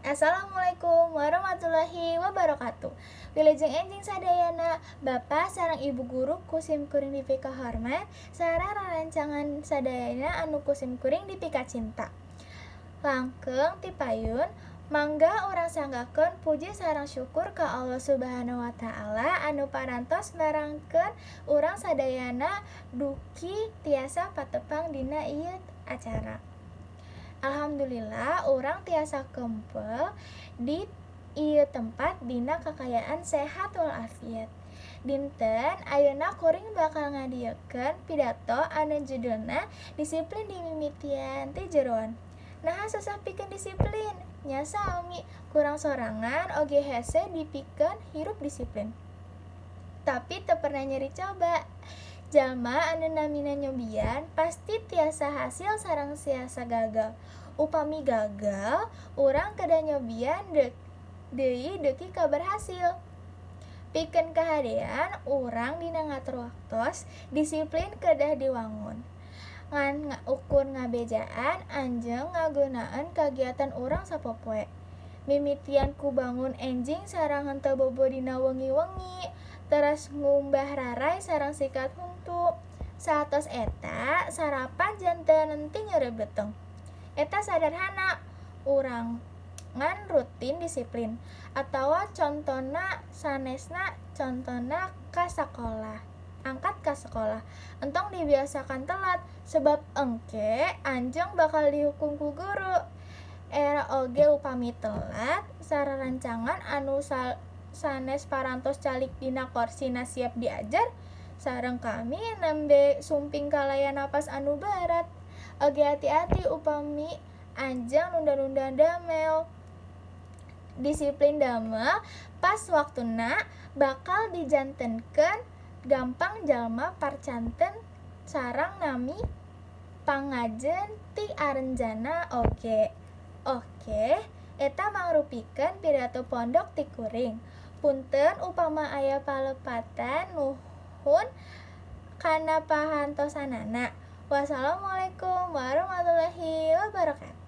Assalamualaikum warahmatullahi wabarakatuh. Wilujeng enjing sadayana, Bapak sareng Ibu guru ku sim kuring dipikahormat, sareng rerencangan sadayana anu ku sim kuring dipikacinta. Langkung ti payun, mangga urang sanggakeun puji sareng syukur ka Allah Subhanahu wa Ta'ala anu parantos merengkeun urang sadayana dugi tiasa patepang dina ieu acara. Alhamdulillah, urang tiasa kempel di ieu tempat dina kakayaan sehat walafiat. Dinten ayeuna kuring bakal ngadieukeun pidato anu judulna "Disiplin Dimimitian ti Jeroan". Naha susah pikeun disiplin? Nya sami, ku urang sorangan oge hese dipikeun hirup disiplin. Tapi teu pernah nyeri coba. Jalma anu namina nyobian pasti tiasa hasil sareng tiasa gagal. Upami gagal, urang kedah nyobian deui dugi ka berhasil. Pikeun kahadean urang dina ngatur waktos, disiplin kedah diwangun. Ngan ukur ngabejaan anjeun ngagunaeun kagiatan urang sapopoe. Mimitian ku bangun enjing sareng henteu bobo dina wengi-wengi, teras ngumbah raray sareng sikat huntu. Saatos eta, sarapan janten henteu nyeri beuteung. Eta saderhana, urang ngan rutin disiplin. Atawa contona sanesna, contona ka sakolah. Angkat ka sekolah. Entong dibiasakan telat, sebab engke anjeun bakal dihukum ku guru. Era oge upami telat, sarerencangan anu sanes parantos calik dina korsina siap diajar, sareng kami nembe sumping kalayan napas anu berat. Oge hati-hati upami anjeun nunda-nunda damel. Disiplin damel pas waktuna bakal dijantenkeun gampang jalma parcanten sareng nami pangajen ti arenjana oge. Oke, eta mangrupikeun pidato pondok ti kuring. Punten upama aya palepatan, nuhun kana pahantosanana. Wassalamualaikum warahmatullahi wabarakatuh.